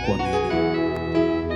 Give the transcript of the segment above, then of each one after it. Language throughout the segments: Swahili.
Kuamini.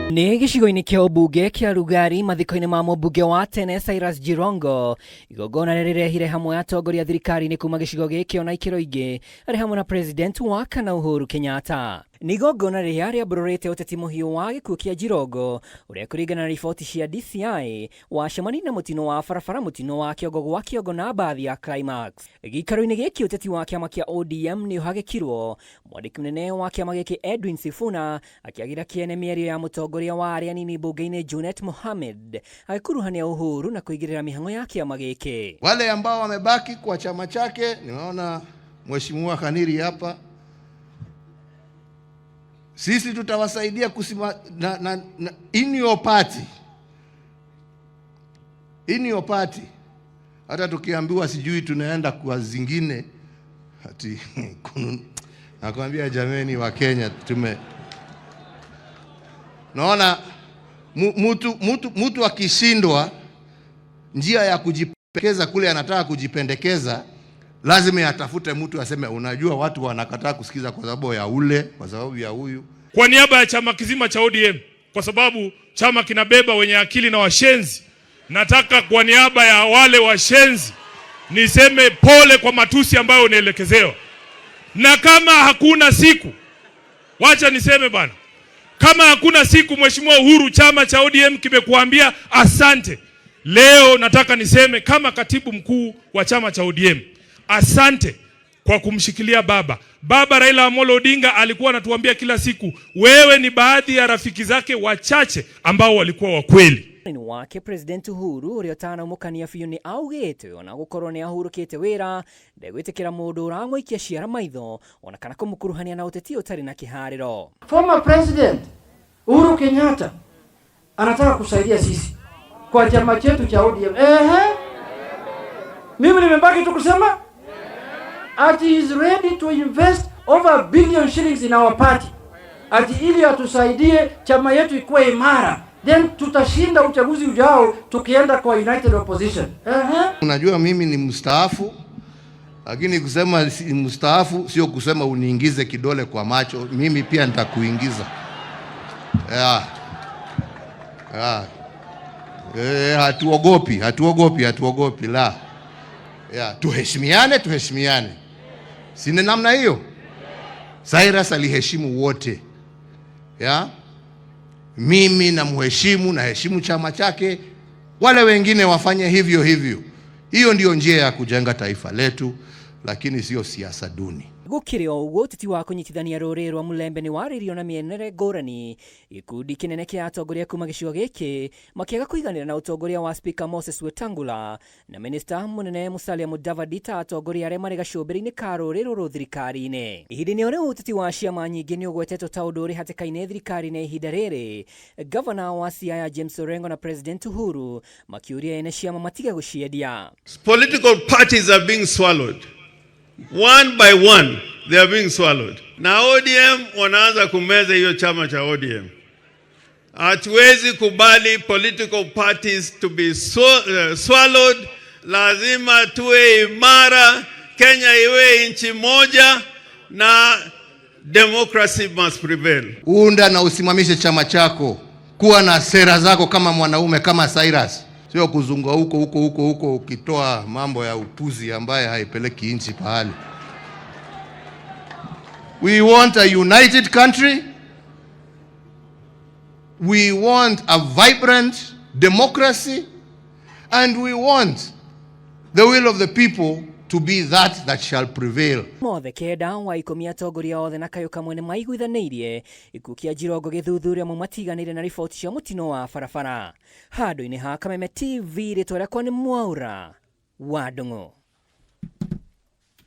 Nĩ gĩcigo-inĩ kĩa ũmbunge kĩa Lugari mathiko-inĩ ma mũmbunge wa tene Cyrus Jirongo. Igongona rĩrĩ rĩrehire hamwe atongoria thirikari-inĩ kuma gĩcigo gĩkĩ ona ikĩro ingĩ arĩ hamwe na President wa kana Uhuru Kenyatta. Nĩ igongona rĩrĩa rĩambũrũrĩte ũteti mũhiũ wa gĩkuũ kĩa Jirongo ũrĩa kũringana na riboti cia DCI wacemanirie na mũtino wa barabara, mũtino wa kĩongo gwa kĩongo na mbathi ya Climax. Gĩikaro-inĩ gĩkĩ ũteti wa kĩama kĩa ODM nĩ ũhagĩkirwo, mwandĩki mũnene wa kĩama gĩkĩ Edwin Sifuna akĩagĩra kĩene mĩario ya mũtongoria wa arĩa anini mbunge-inĩ Junet Mohamed agĩkuruhania Uhuru na kũigĩrĩra mĩhang'o ya kĩama gĩkĩ. Wale ambao wamebaki kwa chama chake, nimeona Mheshimiwa Khaniri hapa, sisi tutawasaidia kusima, na in your party, in your party. Hata tukiambiwa sijui tunaenda kwa zingine ati nakwambia jameni wa Kenya, tume naona mtu akishindwa njia ya kujipendekeza kule anataka kujipendekeza, lazima atafute mtu aseme, unajua watu wanakataa kusikiza kwa sababu ya ule, kwa sababu ya huyu. Kwa niaba ya chama kizima cha ODM, kwa sababu chama kinabeba wenye akili na washenzi, nataka kwa niaba ya wale washenzi niseme pole kwa matusi ambayo unaelekezewa. Na kama hakuna siku, wacha niseme bana, kama hakuna siku Mheshimiwa Uhuru, chama cha ODM kimekuambia asante, leo nataka niseme kama katibu mkuu wa chama cha ODM, asante kwa kumshikilia baba. Baba Raila Amolo Odinga alikuwa anatuambia kila siku, wewe ni baadhi ya rafiki zake wachache ambao walikuwa wa kweli. Wake President Uhuru ũrĩa ũtanaumũkania biũ nĩ augĩte ona gũkorwo nĩ ahurũkĩte wĩra ndegwĩtĩkĩra mũndũ ũramũikia ciara maitho ona kana kũmũkuruhania na ũteti ũtarĩ na kĩharĩro. Former President Uhuru Kenyatta anataka kusaidia sisi kwa chama chetu cha ODM. Ehe, mimi nimebaki tu kusema ati he is ready to invest over a billion shillings in our party, ati ili atusaidie chama yetu ikuwe imara, then tutashinda uchaguzi ujao tukienda kwa united opposition. Ehe. Unajua mimi ni mstaafu, lakini kusema si mstaafu sio kusema uniingize kidole kwa macho. Mimi pia nitakuingiza. Yeah. Yeah. Hatuogopi, hatuogopi, hatuogopi la. Yeah. Tuheshimiane, tuheshimiane. Si ni namna hiyo? Cyrus aliheshimu wote. Yeah? Mimi namheshimu, naheshimu chama chake, wale wengine wafanye hivyo hivyo. Hiyo ndiyo njia ya kujenga taifa letu, lakini sio siasa duni. Gũkĩrĩ o ũguo ũteti wa kũnyitithania rũrĩrĩ rwa Mulembe nĩ warĩrio na mĩenere ngũrani. Gĩkundi kĩnene kĩa atongoria kuma gĩcigo gĩkĩ makĩaga kũiganĩra na ũtongoria wa Speaker Moses Wetangula na Minista mũnene Musalia Mudavadi ta atongoria arĩa marĩ gacũmbĩrĩ-inĩ ka rũrĩrĩ rũrũ thirikari-inĩ. Ihinda-inĩ o rĩu ũteti wa ciama nyingĩ nĩ ũgwetetwo ta ũndũ ũrĩ hatĩka-inĩ thirikari-inĩ ihinda rĩrĩ. Gavana wa Siaya James Orengo na President Uhuru makiũria ene ciama matige gũciendia. Political parties are being swallowed. One by one, they are being swallowed. Na ODM wanaanza kumeza hiyo chama cha ODM. Hatuwezi kubali political parties to be swallowed. Lazima tuwe imara, Kenya iwe nchi moja na democracy must prevail. Unda na usimamishe chama chako, kuwa na sera zako kama mwanaume, kama Cyrus, sio kuzunga huko huko huko huko ukitoa mambo ya upuzi ambaye haipeleki nchi pahali. We want a united country. We want a vibrant democracy, and we want the will of the people to be that that shall prevail. Mothe kenda wa 10 atongoria othe na kayũ kamwe nĩ maiguithanĩirie gĩkuũ kĩa Jirongo gĩthuthuria amwe matiganĩire na riboti cia mũtino wa barabara. Handũ-inĩ ha Kameme TV, rĩtwa rĩakwa nĩ Mwaura wa Ndung'u.